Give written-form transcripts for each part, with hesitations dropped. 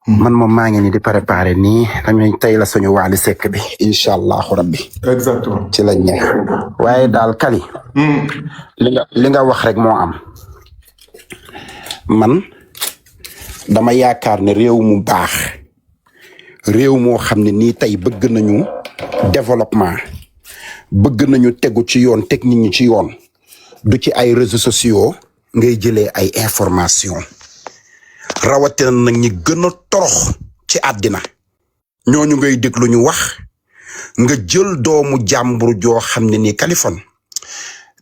man moom maa ngi ni di préparer nii tamit tey la suñu Wally Seck bi incha allahu rabbi exactement ci lañ ne waaye daal Kali li nga wax rek moo am man dama yaakaar ne réew mu baax réew moo xam ne nii tey bëgg nañu développement bëgg nañu tegu ci yoon teg nit ñi ci yoon du ci ay réseaux sociaux ngay jëlee ay information rawatina nag ñi gën a torox ci àddina ñooñu ngay déglu ñu wax nga jël doomu jàmbur joo xam ne nii Kaliphone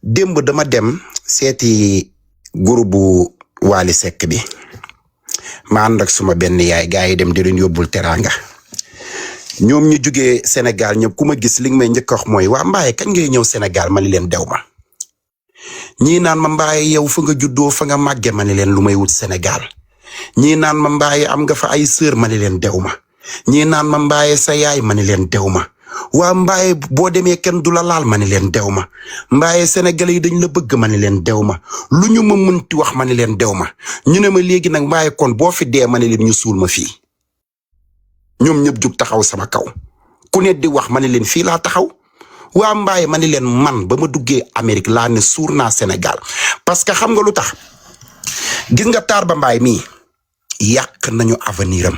démb dama dem seeti groupe bu Wally Seck bi ma ànd ak suma benn yaay gaa yi dem di leen yóbbul teraanga ñoom ñu jugee Sénégal ñëpp ku ma gis li nga may njëkk a wax mooy waa Mbaye kañ ngay ñëw Sénégal ma ni leen dew ma ñii naan ma Mbaye yow fa nga juddoo fa nga màgge ma ni leen lu may wut Sénégal ñii naan ma Mbaye am nga fa ay sœur ma ni leen dew ma ñii naan ma Mbaye sa yaay ma ni leen dew ma waa Mbaye boo demee kenn du la laal ma ni leen dew ma Mbaye Sénégalais yi dañ la bëgg ma ni leen dew ma lu ñu ma mënti wax ma ni leen dew ma ñu ne ma léegi nag Mbaye kon boo fi dee ma ni leen ñu suul ma fii ñoom ñëpp jug taxaw sama kaw ku ne di wax ma ni leen fii laa taxaw waa Mbaye ma ni leen man ba ma duggee Amérique laa ne suur naa Sénégal parce que xam nga lu tax gis nga Tarba Mbaye mii yàq nañu avenir am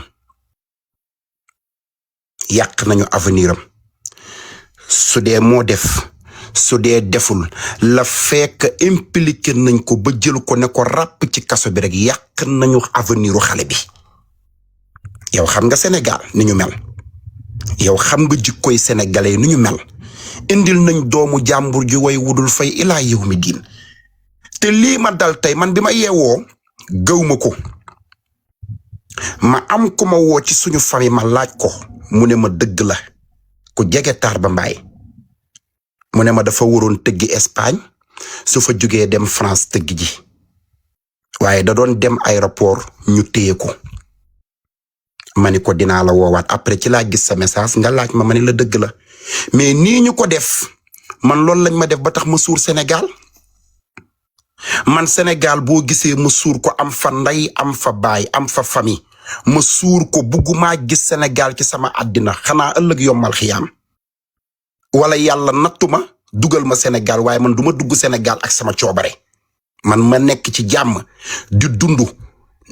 yàq nañu avenir am su dee moo def su dee deful la fekk impliqué nañ ko ba jël ko ne ko ràpp ci kaso bi rek yàq nañu aveniru xale bi yow xam nga Sénégal ni ñu mel yow xam nga jikkoy sénégalais ni ñu mel indil nañ doomu jàmbur ji way wudul fay ilaa yow mi diin te lii ma dal tey man bi ma yeewoo gëw ma ko ma am ku ma woo ci suñu famille ma laaj ko mu ne ma dëgg la ku jege Tarba Mbaye mu ne ma dafa waroon tëggi Espagne su fa jugee dem France tëgg ji waaye da doon dem aéroport ñu téye ko ma ni ko dinaa la woowaat après ci laa gis sa message nga laaj ma ni la dëgg la mais nii ñu ko def man loolu lañ ma def ba tax ma suur Sénégal man Sénégal boo gisee ma suur ko am fa ndey am fa baay am fa famille ma suur ko buggumaa gis Sénégal ci sama àddina xanaa ëllëg yombal xiyaam wala yàlla nattuma dugal ma Sénégal waaye man duma dugg Sénégal ak sama coobare man ma nekk ci jàmm di dund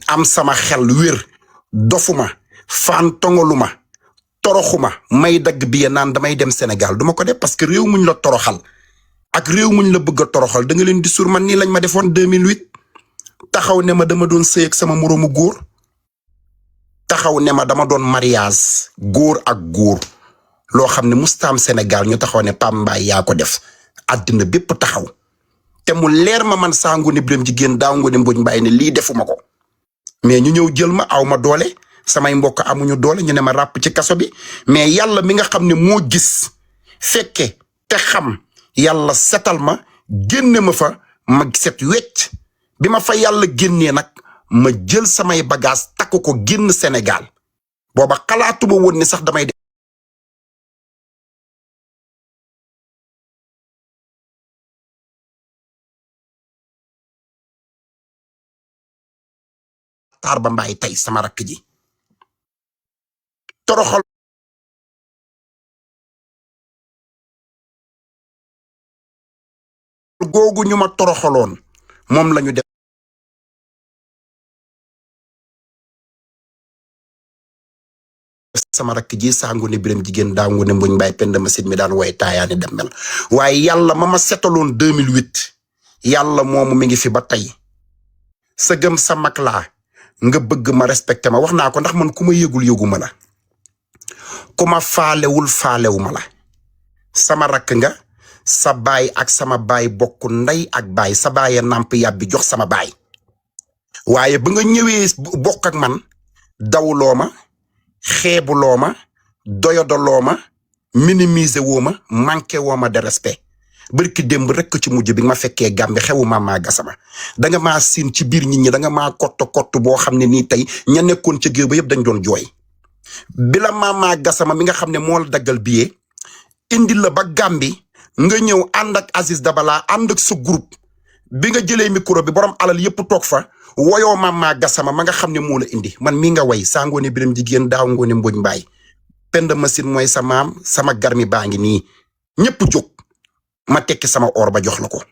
am sama xel wér dofuma faan tongoluma toroxuma may dagg bi naan damay dem Sénégal duma ko def parce que réew muñ la toroxal ak réew muñ la bëgg a toroxal da nga leen di suur man nii lañ ma defoon 2008 taxaw ne ma dama doon sëy ak sama moroomu góor taxaw ne ma dama doon mariage góor ak góor loo xam ne mustaam Sénégal ñu taxaw ne Pape Mbaye yaa ko def àddina bépp taxaw te mu leer ma man saa Ngoné Birame Jigéen daaw Ngoné Mbodj Mbaye ne lii defuma ko mais ñu ñëw jël ma aw ma doole samay mbokk amuñu doole ñu ne ma ràpp ci kaso bi mais yàlla mi nga xam ne moo gis fekke te xam yàlla setal ma génne ma fa ma set wecc bi ma fa yàlla génnee nag ma jël samay bagage takk ko génn Sénégal booba xalaatuma woon ne sax damay Tarba Mbaye tey sama rakk ji toroxal googu ñu ma toroxaloon moom lañu def sama rakk ji saa Ngoné Birame Jigéen daaw Ngoné Mbodj Mbaye Penda Masid mi daan woy taayaani dem mel waaye yàlla ma setaloon 2008 yàlla moomu mi ngi fi ba tey sa gëm sa mag laa nga bëgg ma respecté ma wax naa ko ndax man ku ma yëgul yëguma la ku ma faalewul faalewu ma la sama rakk nga sa baay ak sama baay bokk ndey ak baay sa baay nàmp yàbbi jox sama baay waaye ba nga ñëwee bokk ak man dawloo ma xeebuloo ma doyodoloo ma minimiser woo ma manqué woo ma de respect barki démb rek ci mujj bi ma fekkee Gàmbi xewu Mama Gassama danga maa siin ci biir nit ñi danga maa kott boo xam ne nii tey ña nekkoon ca géew ba yëpp dañ doon jooy bi la Mama Gassama mi nga xam ne moo la daggal billet indi la ba Gàmbi nga ñëw ànd ak Aziz Dabala ànd ak sa groupe bi nga jëlee micro bi borom alal yëpp toog fa woyoo Mama Gassama ma nga xam ne moo la indi man mi nga way saa Ngoné Birame Jigéen daaw Ngoné Mbodj Mbaay Penda Machine mooy sa maam sama garmi baa ngi nii ñëpp jóg ma tekki sama or ba jox la ko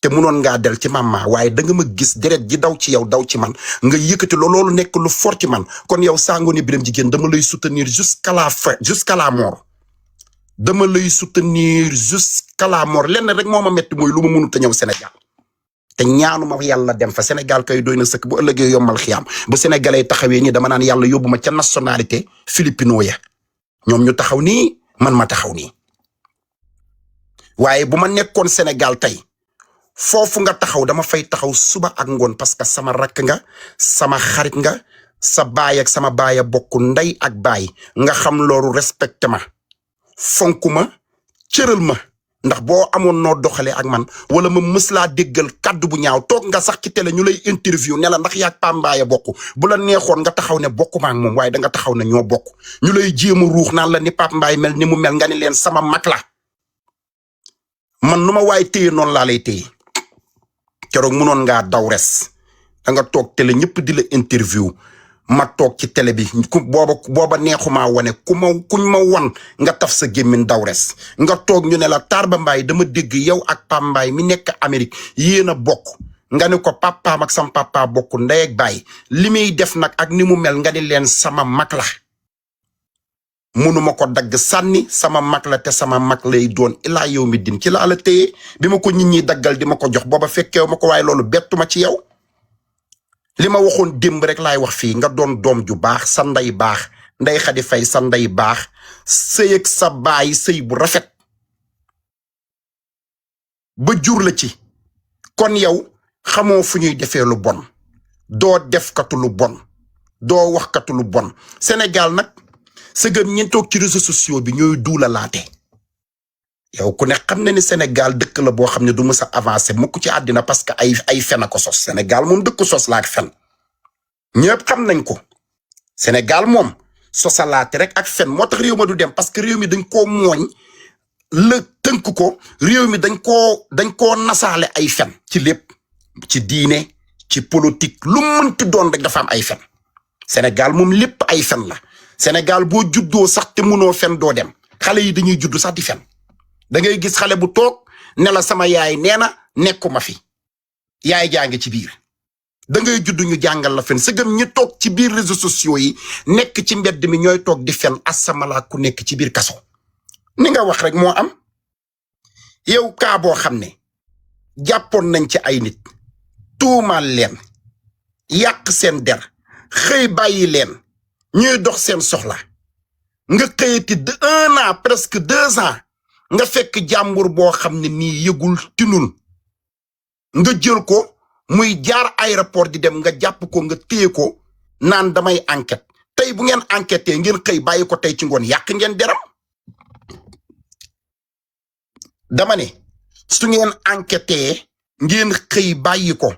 te munoon ngaa del ci Mama waaye da nga ma gis deret ji daw ci yow daw ci man nga yëkkati loolu nekk lu fort ci man kon yow saa Ngoné Birame Jigéen dama lay soutenir jusqu'à la fin jusqu'à la mort dama lay soutenir jusqu'à la mort lenn rek moo ma metti mooy lu ma mënut a ñëw Sénégal te ñaanuma yàlla dem fa Sénégal kay doy na sëkk bu ëllëgee yombal xiyaam bu sénégalais taxawee nii dama naan yàlla yóbbu ma ca nationalité filipino ya ñoom ñu taxaw nii man ma taxaw nii waaye bu ma nekkoon Sénégal tey foofu nga taxaw dama fay taxaw suba ak ngoon parce que sama rakk nga sama xarit nga sa baay ak sama baay a bokk ndey ak baay nga xam loolu respecté ma fonk ma cëral ma ndax boo amoon noo doxalee ak man wala ma mës laa déggal kaddu bu ñaaw toog nga sax ci télé ñu lay interview ne la ndax yaag Pambaay a bokk bu la neexoon nga taxaw ne bokk ma ak moom waaye da nga taxaw ne ñoo bokk ñu lay jéem a ruux naan la ni Pambaay mel ni mu mel nga ni leen sama mag la man nu ma waay téye noonu laa lay téye keroog mënoon ngaa daw res da nga toog télé ñëpp di la interview ma toog ci télé bi booba neexuma wane kuñ ma won nga taf sa gémmin daw res nga toog ñu ne la Tarba Mbaye dama dégg yow ak Pambaay mi nekk Amérique yéen a bokk nga ne ko papaam ak sama papa bokk ndey ak baay li muy def nag ak ni mu mel nga ni leen sama mag la mënuma ko dagg sànni sama mag la te sama mag lay doon ilaa yow mi din ci laa la téye bi ma ko nit ñi daggal di ma ko jox booba fekkeew ma ko waaye loolu bettuma ci yow li ma waxoon démb rek laay wax fii nga doon doom ju baax sa ndey baax Ndey Xadi Fay sa ndey baax sëy ak sa baay sëy bu rafet ba jur la ci kon yow xamoo fu ñuy defee lu bon doo defkatu lu bon doo waxkatu lu bon Sénégal nag sëgëm ñi toog ci réseaux sociaux bi ñooy duulalaate yow ku ne xam na ni Sénégal dëkk la boo xam ne du mës a avancé mukk ci àddina parce que ay fen a ko sos Sénégal moom dëkk sos la ak fen ñëpp xam nañ ko Sénégal moom sosalaate rek ak fen moo tax réew ma du dem parce que réew mi dañ koo mooñ la tënk ko réew mi dañ koo nasaale ay fen ci lépp ci diine ci politique lu mënti doon rek dafa am ay fen Sénégal moom lépp ay fen la Sénégal boo juddoo sax te munoo fen doo dem xale yi dañuy juddu sax di fen da ngay gis xale bu toog ne la sama yaay nee na nekkuma fi yaay jaa ngi ci biir da ngay judd ñu jàngal la fen sëgëm ñi toog ci biir réseaux sociaux yi nekk ci mbedd mi ñooy toog di fen asamala ku nekk ci biir kaso ni nga wax rek moo am yow kaa boo xam ne jàppoon nañ ci ay nit tuumaal leen yàq seen der xëy bàyyi leen ñuy dox seen soxla nga xëyati de 1 an presque 2 ans nga fekk jàmbur boo xam ne nii yëgul tinul nga jël ko muy jaar aéroport di dem nga jàpp ko nga téye ko naan damay enquête tey bu ngeen enquêté ngeen xëy bàyyi ko tey ci ngoon yàq ngeen deram dama ne su ngeen enquêté ngeen xëy bàyyi ko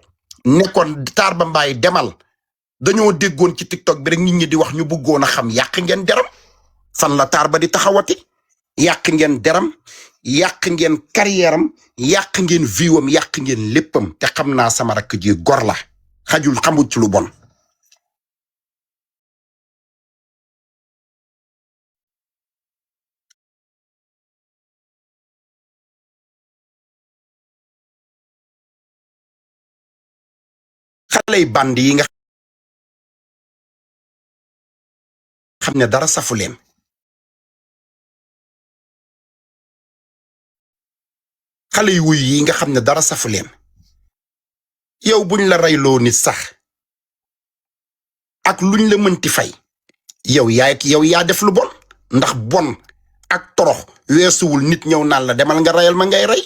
nekkoon Tarba Mbaye demal dañoo déggoon ci TikTok bi rek nit ñi di wax ñu bëggoon a xam yàq ngeen deram fan la Tarba di taxawati yàq ngeen deram yàq ngeen carrière am yàq ngeen viwam yàq ngeen léppam te xam naa sama rakk ji gor la xamul ci lu bon xale yi band yi nga xam ne dara safu leen xale yu wuy yi nga xam ne dara safu leen yow buñ la reyloo nit sax ak luñ la mënti fay yow yaa def lu bon ndax bon ak torox weesuwul nit ñëw naan la demal nga reyal ma ngay rey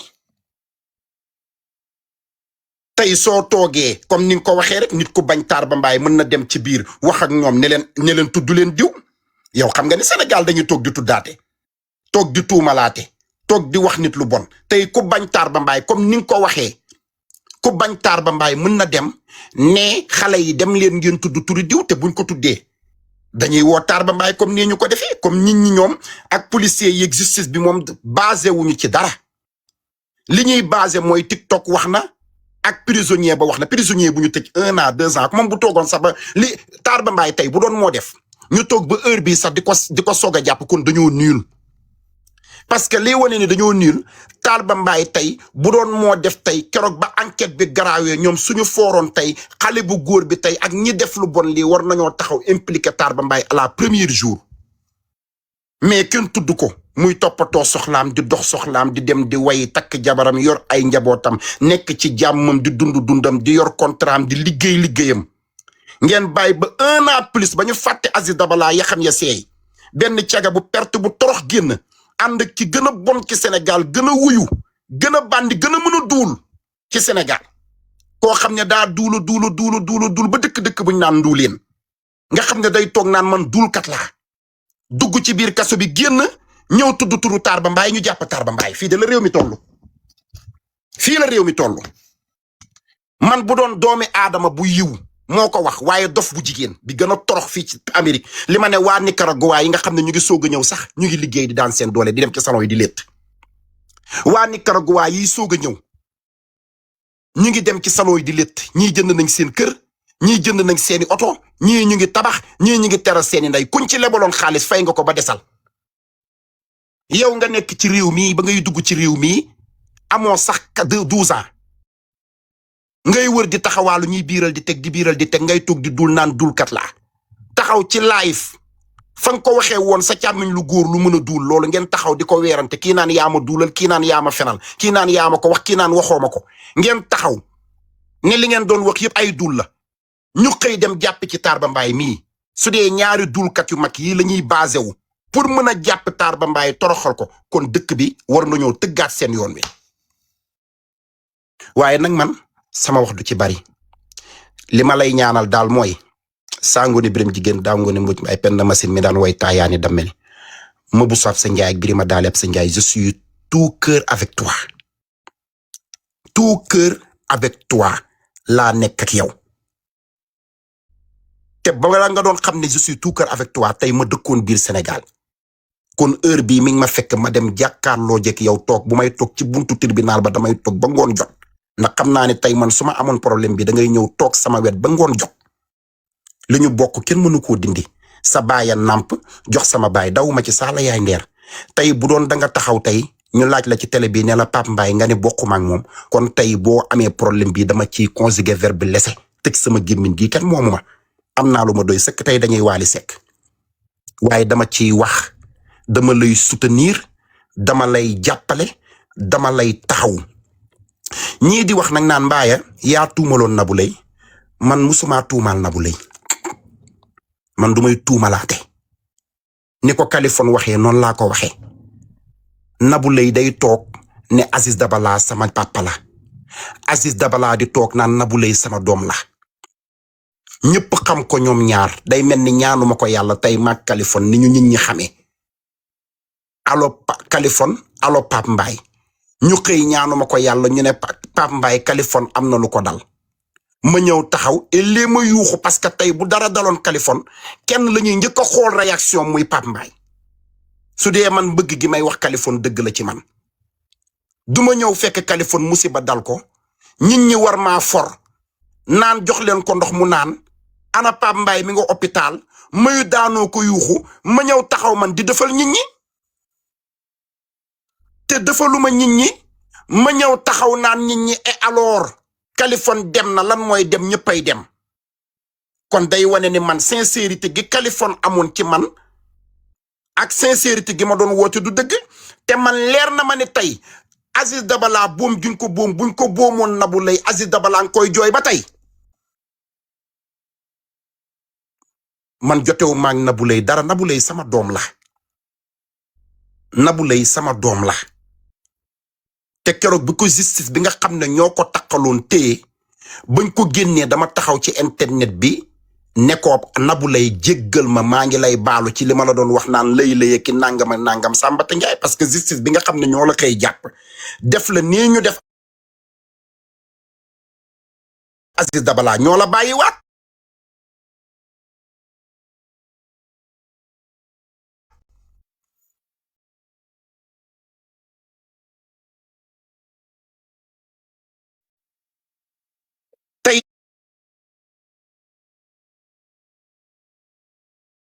tey soo toogee comme ni nga ko waxee rek nit ku bañ Tarba Mbaye mën na dem ci biir wax ak ñoom ne leen tudd leen diw yow xam nga ni Sénégal dañuy toog di tuddaate toog di tuumalaate toog di wax nit lu bon tey ku bañ Tarba Mbaye comme ni nga ko waxee ku bañ Tarba Mbaye mën na dem ne xale yi dem leen ngeen tudd turi diw te buñ ko tuddee dañuy woo Tarba Mbaye comme nii ñu ko defee comme nit ñi ñoom ak policiers yi justice bi moom basé wuñu ci dara li ñuy basé mooy TikTok wax na ak prisonnier ba wax na prisonnier bu ñu tëj 1 an 2 ans moom bu toogoon sax ba li Tarba Mbaye tey bu doon moo def ñu toog ba heure bii sax di ko soog a jàpp kon dañoo nul parce que lii wane ni dañoo nul Tarba Mbaye tey bu doon moo def tey keroog ba enquête bi garaawee ñoom suñu fooroon tey xale bu góor bi tey ak ñi def lu bon lii war nañoo taxaw impliqué Tarba Mbaye à la première jour mais kenn tudd ko muy toppatoo soxlaam di dox soxlaam di dem di way takk jabaram yor ay njabootam nekk ci jàmmam di dundam di yor contrat am di liggéeyam ngeen bàyyi ba 1 an plus ba ñu fàtte Aziz Dabala ya xam ya seey benn caga bu perte bu torox génn ànd ki gën a bon ci Sénégal gën a wuyu gën a bandi gën a mën a duul ci Sénégal koo xam ne daa duul ba dëkk buñ naan nduuleen nga xam ne day toog naan man duulkat laa dugg ci biir kaso bi génn ñëw tudd turu Tarba Mbaye ñu jàpp Tarba Mbaye fii de la réew mi toll fii la réew mi toll man bu doon doomi aadama bu yiw moo ko wax waaye dof bu jigéen bi gën a torox fii ci Amérique li ma ne waa Nicaragua yi nga xam ne ñu ngi soog a ñëw sax ñu ngi liggéey di daan seen doole di dem ci salon yi di létt waa Nicaragua yi soog a ñëw ñu ngi dem ci salon yi di létt ñii jënd nañ seen kër ñii jënd nañ seeni oto ñii ñu ngi tabax ñii ñu ngi teral seeni ndey kuñ ci lebaloon xaalis fay nga ko ba desal yow nga nekk ci réew mii ba ngay dugg ci réew mii amoo sax 12 ans ngay wër di taxawaalu ñuy biiral di teg ngay toog di dul naan dulkat laa taxaw ci live fa nga ko waxee woon sa càmmiñ lu góor lu mën a duul loolu ngeen taxaw di ko weerante kii naan yaa ma duulal kii naan yaa ma fenal kii naan yaa ma ko wax kii naan waxoo ma ko ngeen taxaw ne li ngeen doon wax yëpp ay duul la ñu xëy dem jàpp ci Tarba Mbaye mii su dee ñaari duulkat yu mag yi la ñuy basé wu pour mën a jàpp Tarba Mbaye toroxal ko kon dëkk bi war nañoo tëggaat seen yoon wi waaye nag man sama wax du ci bari li ma lay ñaanal daal mooy Sangoné Birame Jigéen daa Ngoné Mbodj ay pen na machine mi daan way taayaani dammel ma bu saab sa njaay ak Birima daale ab sa njaay je suis tout cœur avec toi laa nekk ak yow te ba nga doon xam ne je suis tout cœur avec toi tey ma dëkkoon biir Sénégal kon heure bii mi ngi ma fekk ma dem jàkkaarloo jekk yow toog bu may toog ci buntu tribunal ba damay toog ba ngoon jot ndax xam naa ne tey man su ma amoon problème bi da ngay ñëw toog sama wet ba ngoon jot li ñu bokk kenn mënu koo dindi sa baaya nàmp jox sama baay dawuma ci saala yaay ndeer tey bu doon da nga taxaw tey ñu laaj la ci télé bi ne la Pape Mbaye nga ne bokkuma ak moom kon tey boo amee problème bi dama ciy conjuguer verbe laisser tëj sama gémmiñ gi kenn moomu ma am naa lu ma doy sëkk tey dañuy waali sekk waaye dama ciy wax dama lay soutenir dama lay jàppale dama lay taxaw ñii di wax nag naan mbaaya yaa tuumaloon Nabou Leye man musuma tuumaal Nabou Leye man du may tuumalaate ni ko Kaliphone waxee noonu laa ko waxee Nabou Leye day toog ne Aziz Dabala sama papa la Aziz Dabala di toog naan Nabou Leye sama doom la ñëpp xam ko ñoom ñaar day mel ni ñaanuma ko yàlla tey maag Kaliphone ni ñu nit ñi xamee allo Kaliphone allo Pape Mbaye ñu xëy ñaanuma ko yàlla ñu ne Pape Mbaye Kaliphone am na lu ko dal ma ñëw taxaw et lii ma yuuxu parce que tey bu dara daloon Kaliphone kenn la ñuy njëkk a xool réaction muy Pape Mbaye su dee man bëgg gi may wax Kaliphone dëgg la ci man duma ñëw fekk Kaliphone musiba dal ko nit ñi war maa for naan jox leen ko ndox mu naan ana Pape Mbaye mi nga hôpital mayu daanoo ko yuuxu ma ñëw taxaw man di defal nit ñi te defaluma nit ñi ma ñëw taxaw naan nit ñi et alors Kaliphone dem na lan mooy dem ñëppay dem kon day wane ni man sincérité gi Kaliphone amoon ci man ak sincérité gi ma doon woote du dëgg te man leer na ma ne tey Aziz Dabala boom giñ ko boom buñ ko boomoon Nabou Leye Aziz Dabala nga koy jooy ba tey man jotewu maag Nabou Leye dara Nabou Leye sama doom la Nabou Leye sama doom la te keroog bi ko justice bi nga xam ne ñoo ko takkaloon téye bañ ko génnee dama taxaw ci internet bi ne ko Nabou Leye jéggal ma maa ngi lay baalu ci li ma la doon wax naan lay ki nangam ak nangam Sambata Njaay parce que justice bi nga xam ne ñoo la koy jàpp def la nii ñu def Aziz Dabala ñoo la bàyyi waat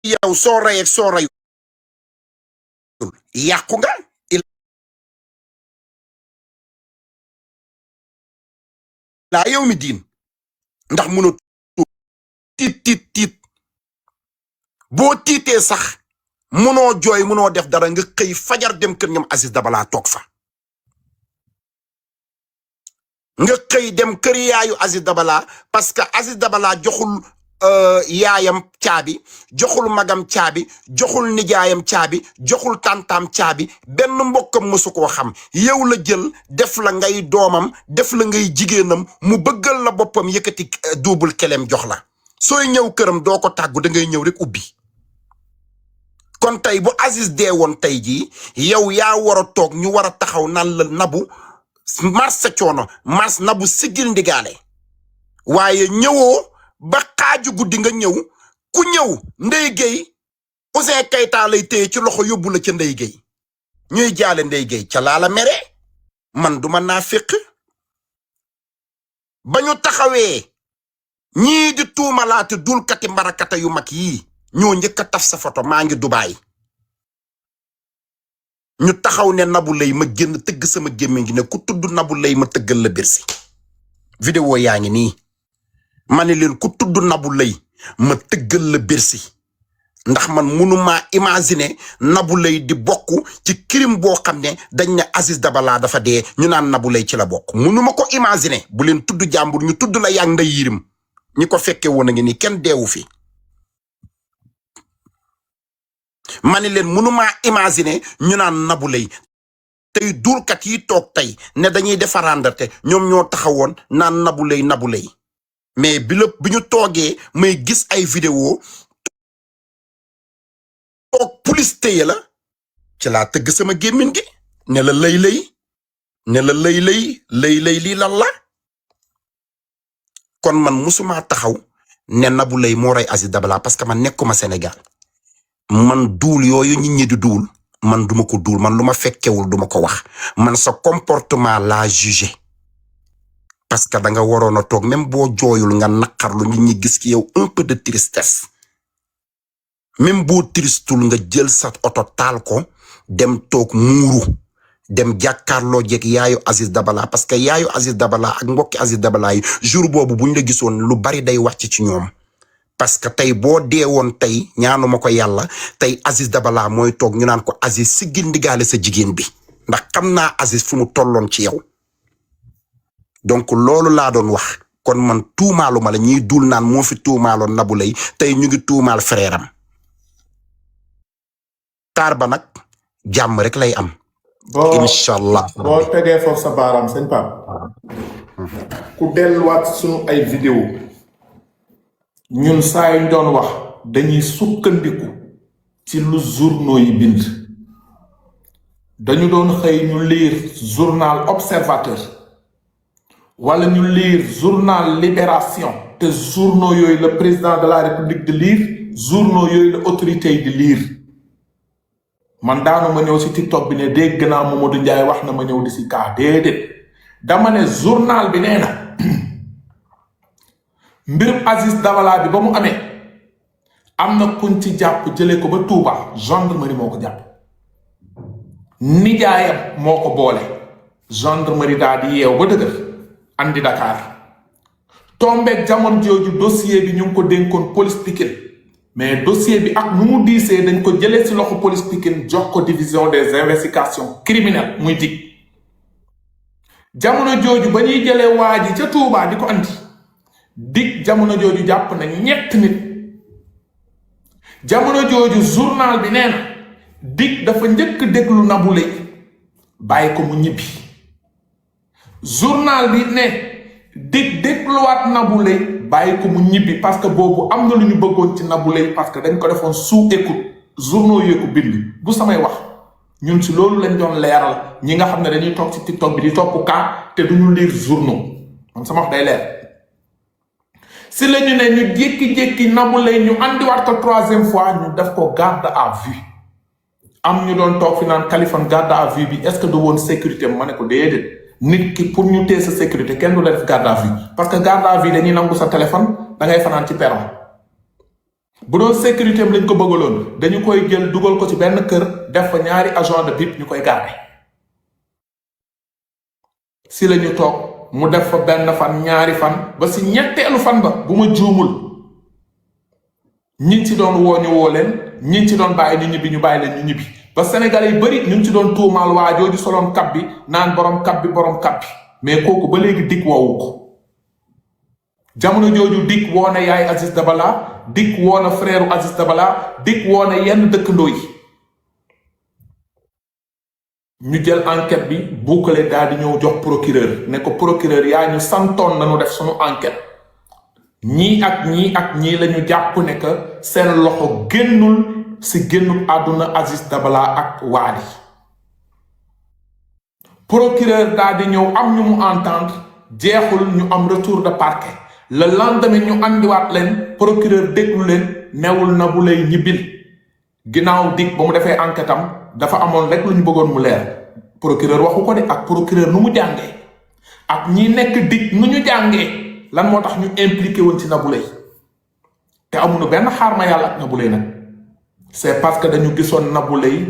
yow soo rey ak soo reyul yàqu nga laa yow mi diin ndax mënoo tiit boo tiitee sax mënoo jooy mënoo def dara nga xëy fajar dem kër ñoom Aziz Dabala toog fa nga xëy dem kër yaayu Aziz Dabala parce que Aziz Dabala joxul yaayam caabi joxul magam caabi joxul nijaayam caabi joxul tantam caabi benn mbokkam mësu koo xam yow la jël def la ngay doomam def la ngay jigéenam mu bëggal la boppam yëkkati duubul kelem jox la sooy ñëw këram doo ko tàggu da ngay ñëw rek ubbi kon tey bu Aziz dee woon tey jii yow yaa war a toog ñu war a taxaw naan la Nabou mars sa coono mars Nabou siggil ndigaale waaye ñëwoo ba xaaju guddi nga ñëw ku ñëw Ndeye Gueye Ouzin Keita lay téye ci loxo yóbbu la ca Ndeye Gueye ñuy jaale Ndeye Gueye ca laa la mere man du ma naa féq ba ñu taxawee ñii di tuumalaate dulkati mbarakata yu mag yii ñoo njëkk a taf sa photo maa ngi Dubaay ñu taxaw ne Nabou Leye ma génn tëgg sama gémmiñ gi ne ku tudd Nabou Leye ma tëggal la Bercy vidéo yaa ngi nii ma ne leen ku tudd Nabou Leye ma tëggal la Bercy ndax man mënumaa imaginer Nabou Leye di bokk ci crime boo xam ne dañ ne Aziz Dabala dafa dee ñu naan Nabou Leye ci la bokk mënuma ko imaginer bu leen tudd jàmbur ñu tudd la yaa ngi Ndeye Yirim ñi ko fekke woon a ngi nii kenn deewu fi ma ne leen mënumaa imaginer ñu naan Nabou Leye tey duulkat yi toog tey ne dañuy defarandate ñoom ñoo taxawoon naan Nabou Leye mais bi ñu toogee may gis ay vidéo toog police téye la ci laa tëgg sama gémmiñ gi ne la Leye lii lan la kon man musuma taxaw ne Nabou Leye moo rey Aziz Dabala parce que man nekkuma Sénégal man duul yooyu nit ñi di duul man duma ko duul man lu ma fekkewul duma ko wax man sa comportement laa jugé parce que da nga waroon a toog même boo jooyul nga naqarlu nit ñi gis ci yow un peu de tristesse même boo tristul nga jël sa oto taal ko dem toog muuru dem jàkkaarloo jeeg yaayu Aziz Dabala parce que yaayu Aziz Dabala ak mbokki Aziz Dabala yi jour boobu buñ la gisoon lu bari day wàcc ci ñoom parce que tey boo dee woon tey ñaanuma ko yàlla tey Aziz Dabala mooy toog ñu naan ko Aziz siggil ndigaale sa jigéen bi ndax xam naa Aziz fu mu tolloon ci yow donc loolu laa doon wax kon man tuumaalu ma la ñuy duul naan moo fi tuumaaloon Nabou Leye tey ñu ngi tuumaal frère am taar ba nag jàmm rek lay am incha allah boo tegee foofu sa baaraam sëñ Pape ku delluwaat sunu ay vidéo ñun saa yu doon wax dañuy sukkandiku ci lu journaux yi bind dañu doon xëy ñu lire journal Observateur wala ñu lire journal Libération te journaux yooyu le président de la République di lire journaux yooyu la autorité yi di lire man daanu ma ñëw si TikTok bi ne dégg naa Mamadou Ndiaye wax na ma ñëw di si kaa déedéet dama ne journal bi nee na mbirum Aziz Dabala bi ba mu amee am na kuñ ci jàpp jëlee ko ba Touba gendarmerie moo ko jàpp nijaayam moo ko boole gendarmerie daal di yeew ba dëgër andi Dakar tombeeg jamono jooju dossier bi ñu ngi ko dénkoon police Pikine mais dossier bi ak nu mu diisee dañ ko jëlee si loxo police Pikine jox ko division des investigations criminelles muy dig jamono jooju ba ñuy jëlee waa ji ca Touba di ko andi dig jamono jooju jàpp na ñett nit jamono jooju journal bi nee na dig dafa njëkk déglu Nabou Leye bàyyi ko mu ñibbi journal bi ne dig dégluwaat Nabou Leye bàyyi ko mu ñibbi parce que boobu am na lu ñu bëggoon ci Nabou Leye parce que dañ ko defoon sous écoute journaux yee ko bind bu samay wax ñun si loolu lañ doon leeral ñi nga xam ne dañuy toog ci TikTok bi di topp kaa te duñu lire journaux man sama wax day leer si la ñu ne ñu jékki-jékki Nabou Leye ñu andiwaat ko 3e fois ñu def ko garde à vue am ñu doon toog fi naan Kaliphone garde à vue bi est-ce que du woon sécurité ma ne ko déedéet nit ki pour ñu téye sa sécurité kenn du la def garde à vue parce que garde à vue dañuy nangu sa téléphone da ngay fanaan ci perron bu doon sécurité am lañ ko bëggaloon dañu koy jël dugal ko ci benn kër def fa ñaari agent de BIP ñu koy garder si la ñu toog mu def fa benn fan ñaari fan ba si ñetteelu fan ba bu ma juumul ñi ci doon woo ñu woo leen ñi ci doon bàyyi ñu ñibbi ñu bàyyi leen ñu ñibbi ba Sénégalais yi bëri ñu ngi ci doon tuumaal waa jooju soloon kab bi naan borom kab bi mais kooku ba léegi dik woowu ko jamono jooju dik woo na yaay Aziz Dabala dik woo na frère Aziz Dabala dik woo na yenn dëkkandoo yi ñu jël enquête bi boucler daal di ñëw jox procureur ne ko procureur yaa ñu santoon nañu def suñu enquête ñii ak ñii la ñu jàpp ne que seen loxo génnul si génnu àdduna Aziz Dabala ak Wally procureur daal di ñëw am ñu mu entendre jeexul ñu am retour de parquet le lendemain ñu andiwaat leen procureur déglu leen newul na bu lay ñibbil ginnaaw dig ba mu defee enquête am dafa amoon rek lu ñu bëggoon mu leer procureur waxu ko de ak procureur nu mu jàngee ak ñi nekk dig nu ñu jàngee lan moo tax ñu impliqué woon ci Nabou Leye te amuñu benn xaar ma yàlla ak Nabou Leye nag c'est parce que dañu gisoon Nabou Leye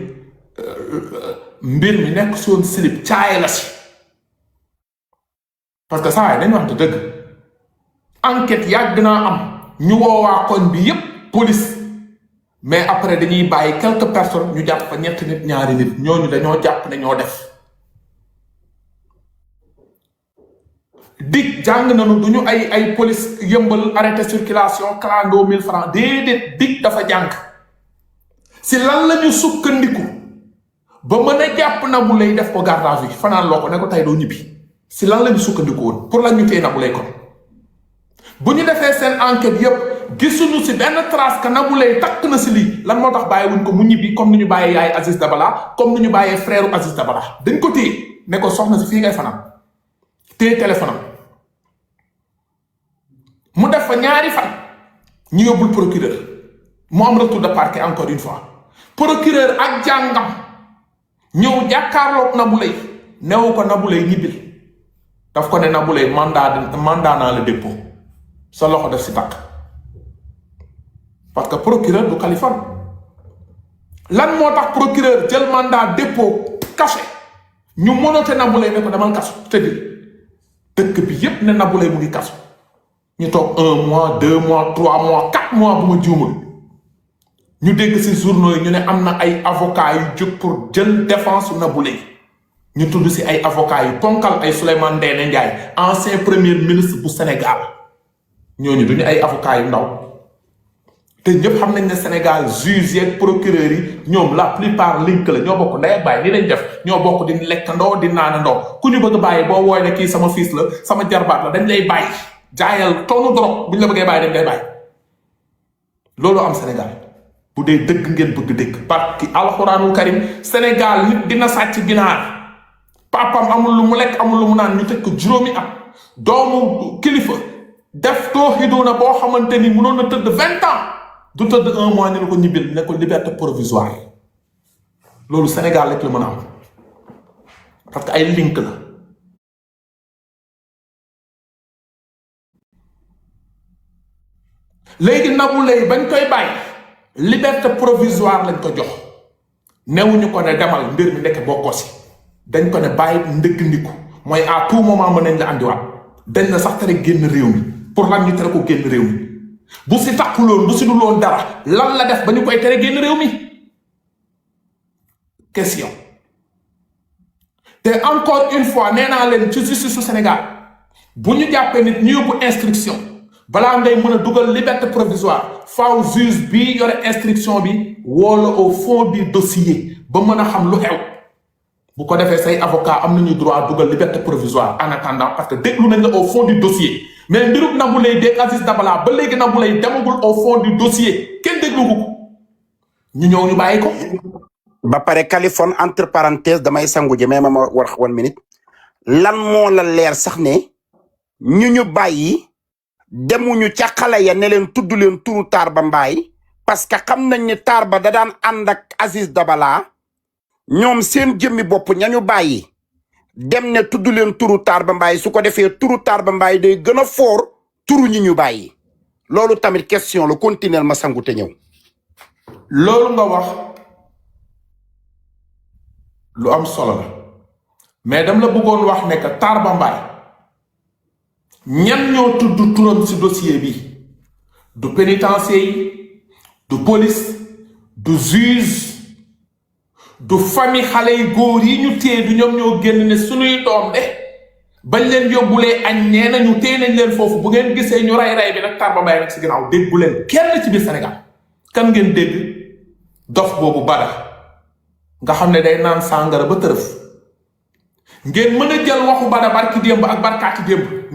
mbir mi nekk soon slip caaye la si parce que saa yi dañu waxante dëgg enquête yàgg naa am ñu woowaa koñ bi yépp police mais après dañuy bàyyi quelques personnes ñu jàpp fa ñetti nit ñaari nit ñooñu dañoo jàpp ne ñoo def dig jàng nañu du ñu ay police yëmbal arrêté circulation clando 1000 francs déedéet dig dafa jàng si lan la ñu sukkandiku ba mën a jàpp Nabou Leye def ko garde à vue fanaan loo ko ne ko tey doo ñibbi si lan la ñu sukkandiku woon pour lan ñu téye Nabou Leye kon bu ñu defee seen enquête yépp gisuñu si benn trace que Nabou Leye takk na si lii lan moo tax bàyyiwuñ ko mu ñibbi comme ni ñu bàyyee yaay Aziz Dabala comme ni ñu bàyyee frère Aziz Dabala dañ ko téye ne ko soxna si fii ngay fanaan téye téléphone am mu def fa ñaari fan ñu yóbbul procureur mu am retour de parquet encore une fois procureur ak jàngam ñëw jàkkaarloog Nabou Leye newu ko Nabou Leye ñibbil daf ko ne Nabou Leye mandat naa la dépôt sa loxo def si takk parce que procureur du Californie lan moo tax procureur jël mandat dépôt caché ñu mënote Nabou Leye ne ko demal kaso tëddil dëkk bi yépp ne Nabou Leye mu ngi kaso ñu toog 1 mois 2 mois 3 mois 4 mois bu ma juumul ñu dégg ci journaux yi ñu ne am na ay avocats yu jóg pour jël défense Nabou Leye ñu tudd ci ay avocats yu ponkal ay Souleymane Ndéné Ndiaye ancien premier ministre bu Sénégal ñooñu duñu ay avocats yu ndaw te ñëpp xam nañ ne Sénégal juges yeeg procureurs yi ñoom la plupart link la ñoo bokk ndey ak baay ni lañ def ñoo bokk di lekkandoo di naanandoo ku ñu bëgg a bàyyi boo wooy ne kii sama fils la sama jarbaat la dañ lay bàyyi jaayal toonu drogue buñ la bëggee bàyyi dañ lay bàyyi loolu am Sénégal bu dee dëgg ngeen bëgg dëgg parce que alxuraanul karim Sénégal nit dina sàcc ginaar papam amul lu mu lekk amul lu mu naan ñu teg ko juróomi at doomu kilifa def tooxidoona boo xamante ni mënoon na tëdd 20 ans du tëdd 1 mois ñu ne ko ñibbil ne ko liberté provisoire loolu Sénégal rek la mën a am parce que ay link la léegi Nabou Leye bañ koy bàyyi liberté provisoire lañ ko jox newuñu ko ne demal mbir mi nekk bokkoo si dañ ko ne bàyyi ndëgg ndiku mooy à tout moment mën nañ la andiwaat dañ na sax tere génn réew mi pour lan ñu tere ko génn réew mi bu si takkuloon bu si du loon dara lan la def ba ñu koy tere génn réew mi question te encore une fois nee naa leen ci justice su Sénégal bu ñu jàppee nit ñu yóbbu instruction balaa ngay mën a dugal liberté provisoire faaw juge bi yore instruction bi woola au fond du dossier ba mën a xam lu xew bu ko defee say avocat am nañu droit dugal liberté provisoire en attendant parce que déglu nañ la au fond du dossier mais mbirub Nabou Leye dégg Aziz Dabala ba léegi Nabou Leye demagul au fond du dossier kenn déglu ko ñu ñëw ñu bàyyi ko. ba pare Californie entre parenthèse damay sangu ji mais ma war 1 minute lan moo la leer sax ne ñu bàyyi demuñu ca xale ya ne leen tudd leen turu Tarba Mbaye parce que xam nañ ne Tarba da daan ànd ak Aziz Dabala ñoom seen jëmmi bopp ñañu bàyyi dem ne tudd leen turu Tarba Mbaye su ko defee turu Tarba Mbaye day gën a foor turu ñi ñu bàyyi loolu tamit question la continuer ma sangu te ñëw. loolu nga wax lu am solo la mais dama la bëggoon wax ne que Tarba Mbaye ñan ñoo tudd turam ci dossier bi du pénitencier yi du police du juge du famille xale yu góor yi ñu téye du ñoom ñoo génn ne suñuy doom de bañ leen yóbbulee añ nee nañu téye nañ leen foofu bu ngeen gisee ñu ray bi nag Tarba Mbaye nag ci ginnaaw déggu leen kenn ci biir Sénégal kan ngeen dégg dof boobu Bada nga xam ne day naan sàngara ba tërëf ngeen mën a jël waxu Bada barki démb ak barkaati démb